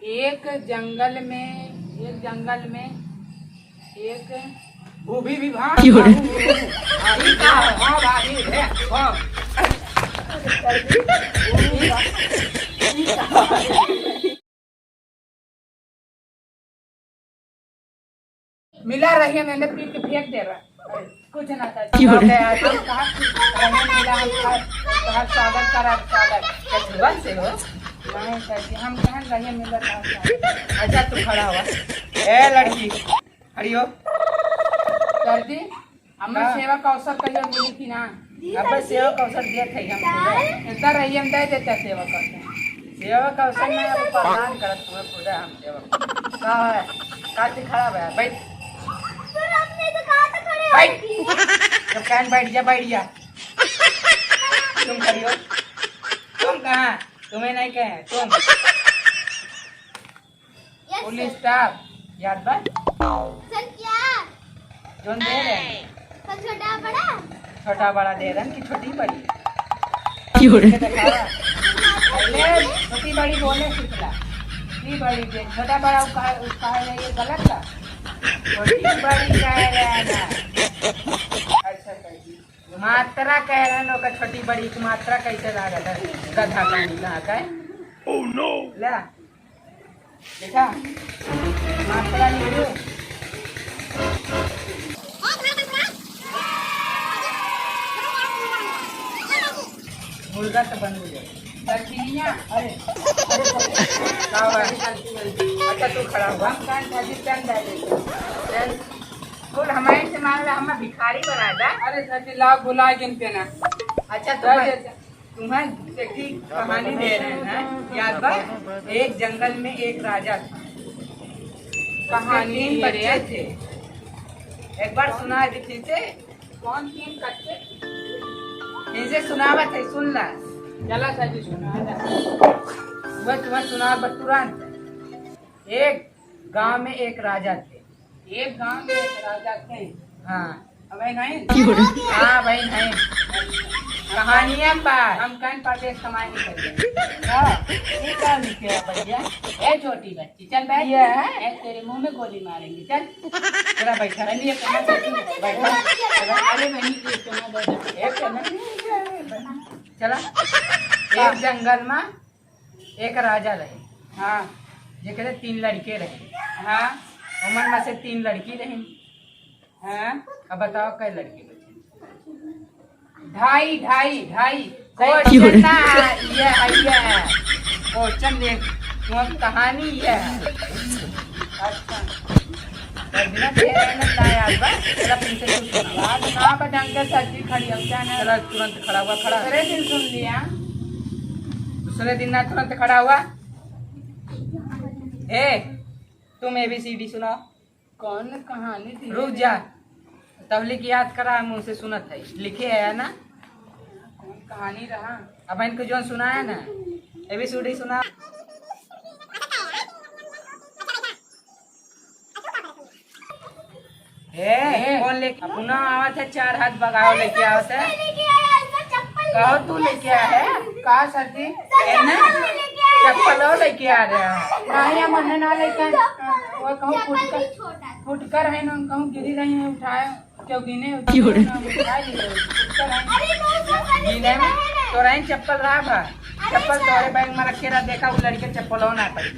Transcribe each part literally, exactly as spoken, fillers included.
एक जंगल में, एक जंगल में एक भूभी विभाग। क्यों रे? अभी का? हाँ भाई, हे, हाँ। मिला रही है, मैंने पीट के फेंक दे रहा। कुछ ना सर। क्यों रे? हम कहा कि रहिया मिला, हम कहा, तोहार स्वागत करा, स्वागत। तो जुबान से हो? नहीं सर जी, हम कहन रहिया मिला, तोहार स्वागत। अच्छा, तू खड़ा हुआ। ए लड़की, खड़ी हो। सर जी, हमें हाँ। सेवा का अवसर कहियो मिली कि ना? अब सेवा का अवसर दिया था हम तुझे। इतना रहिए, हम दे देते हैं सेवा का अवसर। सेवा का अवसर नहीं, हम प्रदान करत तुम्हें खुदा हम सेवा। का है? का से खड़ा है? बैठ। सर, आपने तो कहा था खड़े बैठ। होने के लिए। जब कहन बैठ जा, बैठ जा। तुम खड़ी हो। तुम कहाँ? तुम्हें नहीं कहे, तुम। Yes, पुलिस sir। स्टाफ, याद बा? सर, क्या? जोन दे रहे हैं। सर, छोटा बड़ा? छोटा बड़ा दे रहे हैं कि छोटी बड़ी? क्यों रे? ये दिखा रहा। पहले छोटी बड़ी बोले सीखला। छोटी बड़ी दे, छोटा बड़ा उसका, उसका है, ये गलत था। छोटी बड़ी कह रहे हैं ना। अच्छा, सर जी। मात्रा कह रहे हैं, ओकर छोटी बड़ी की मात्रा कैसे लागत है? गधा कहीं कहाँ का है? Oh no! ला। देखा? मात्रा लिख लो। मुर्गा तो बन गया। दक्षिणिया, अरे, अरे, का हुआ? अच्छा, तू खड़ा हुआ। हम कान खातिर पेन डाले। पेन? बोल, हमारे से मांग रहा, हमें भिखारी बना दा। अरे, सर जी, लाओ, बुला के इनके ना। अच्छा, तो सर मैं जी, तुम्हें देखी कहानी दे रहे हैं, याद बा? एक जंगल में एक राजा था। कहानी उसके तीन बच्चे थे। एक बार सुना दे फिर से। कौन तीन बच्चे? इनसे सुनावत है, सुन ला। चला सर जी, सुना दे। वह तुम्हें सुना बा तुरंत। एक गांव में एक राजा थे। एक गांव में एक राजा थे। हाँ। अबे नहीं? हाँ भाई, नहीं। कहानियाँ पढ़। हम कान पाटे कमाई नहीं करते। हाँ, ये क्या लिखे है भैया? ए छोटी बच्ची, चल बैठ। ये है? ए, तेरे मुंह में गोली मारेंगे, चल। चला बैठा। चलिए, कहाँ से तू? बैठा। चला। अरे नहीं, ये सुना दे। ए, चला। चला। एक जंगल में एक राजा रहे। हाँ। जेकरे तीन लड़के रहे। हाँ। ओमन में से तीन लड़की रही। हाँ। अब बताओ, कै लड़की बचे? ढाई, ढाई, ढाई। क्वेश्चन ना, ये है, ये है। क्वेश्चन देख, तुम्हारी कहानी ये है। अच्छा। बिना देर है ना, ना याद बा। चला, फिर से तू सुना। याद ना बा, ढंग से सर जी खड़ी हो, क्या ना? चला, तुरंत खड़ा हुआ, खड़ा। दूसरे दिन सुन लिया। दूसरे दिन ना, तुरंत खड़ा हुआ। ए, तुम एबीसीडी सुनाओ। कौन कहानी थी? रुक जा, तबलीग याद करा, हम उनसे सुनत है, लिखे है ना? कौन कहानी रहा? अब इनको जो सुनाया ना, एबीसीडी सुना। ए, ए। कौन लेके, पुनः आवत है, चार हाथ बगाओ लेके आवत है। कहो तू लेके आया है? का सर जी? ए ना? चप्पल और लेके आ रहे हैं। नहीं, हम उन्हें ना लेके आए। वो कहूँ फुटकर, फुटकर है ना, कहूँ गिरी रही है, उठाए, क्यों गिने? क्यों रे? उठाए लिए, फुटकर है। गिने में तोरा ही चप्पल रहा भा। चप्पल तोरे बैग में रखे रहा, देखा वो लड़के चप्पल हो ना पाई।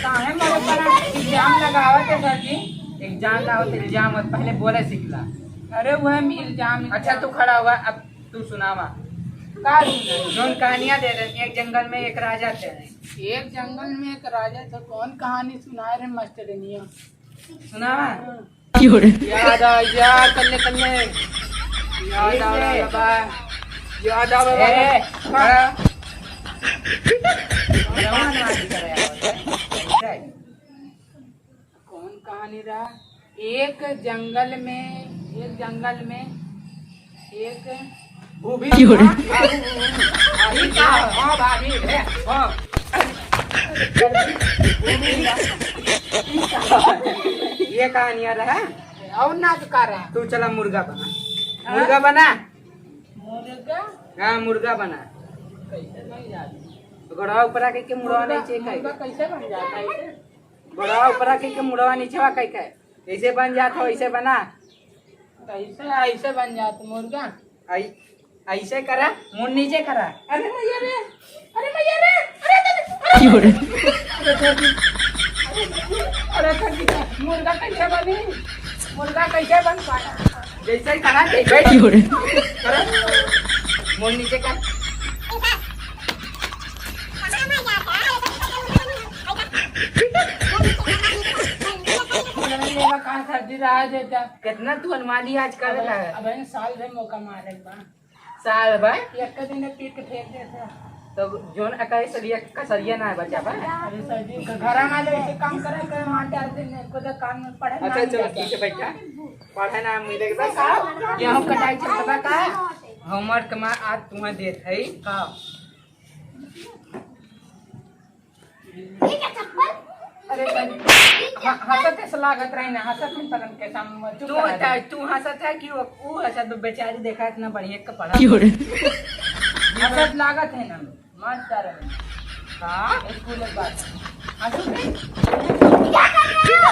काहे मोरे पर इल्जाम लगावत है सर जी? इल्जाम ना होत, इल्जाम होत, पहले बोले सीखला। अरे वो हम इल्जाम, अच्छा, इल्जाम। तू खड़ा हुआ, अब तू सुनावा। का सुनाई? जोन कहानियाँ दे रहे, एक जंगल में एक राजा थे। एक जंगल में एक राजा था, कौन कहानी सुनाए रे मास्टरनिया? सुनावा। क्यों रे? याद आ, याद कर ले, कर ले। याद आ रहा बा। याद आ रहा ए, बा। हाँ। रवाना नहीं करे यार। कौन कहानी रहा? एक जंगल में, एक जंगल में एक भूभी। क्यों रे? हाँ, हाँ, हाँ, हाँ, भाभी, है, हाँ। ये कहानियाँ रहा। और ना तो का रहा? तू चला मुर्गा बना। हाँ? मुर्गा बना। मुर्गा? हाँ, मुर्गा बना। कैसे नहीं जाती? गोड़वा ऊपरा कइके मुड़वा मुर्गा, नीचे कइके। मुर्गा कैसे बन जाता है ऐसे? गोड़वा ऊपरा कइके मुड़वा नीचे वा कइके। जैसे बन जात हो, ऐसे बना। कैसे, ऐसे बन जात मुर्गा? ऐ-, ऐसे करा, मुंह नीचे करा। अरे मैया रे, अरे मैया रे, अरे दादा, अरे, अरे ठगी, अरे ठगी, मुर्गा कैसे बनी? मुर्गा कैसे बन पाया? जैसे ही करा, जैसे ही। करा। मुंह नीचे कर। अरे, ये कहाँ सर्दी रहा देता? कितना तू अनुमानी आज कर अब, रहा है? अब इन साल भर मौका मारे बा। साल भर? एक दिन पीट के फेंक देता। तो जोन अकाई सरिया, कसरिया ना बचा बा। अरे सर जी, घरा में ले ऐसे काम करे, करे मार डाल देने, को तो काम में पढ़े ना अच्छा, चलो, जाता। ठीक है, बैठा। पढ़े ना मिले के बाद का? गेहूं कटाई चलत बा का? Homework मा आज तुम्हें देत है का? अरे सर, ह-, हंसत कैसे लागत रही ना, हंसत हम तगन के सामने चुप तू रह जा। तू हंसत है कि वो, वो हंसत बेचारी देखा इतना बढ़िया कपड़ा। क्यों रे? हंसत लागत है ना। मास्टर है। हाँ? स्कूल के बाद। आजू भी? क्या कर रहे हो?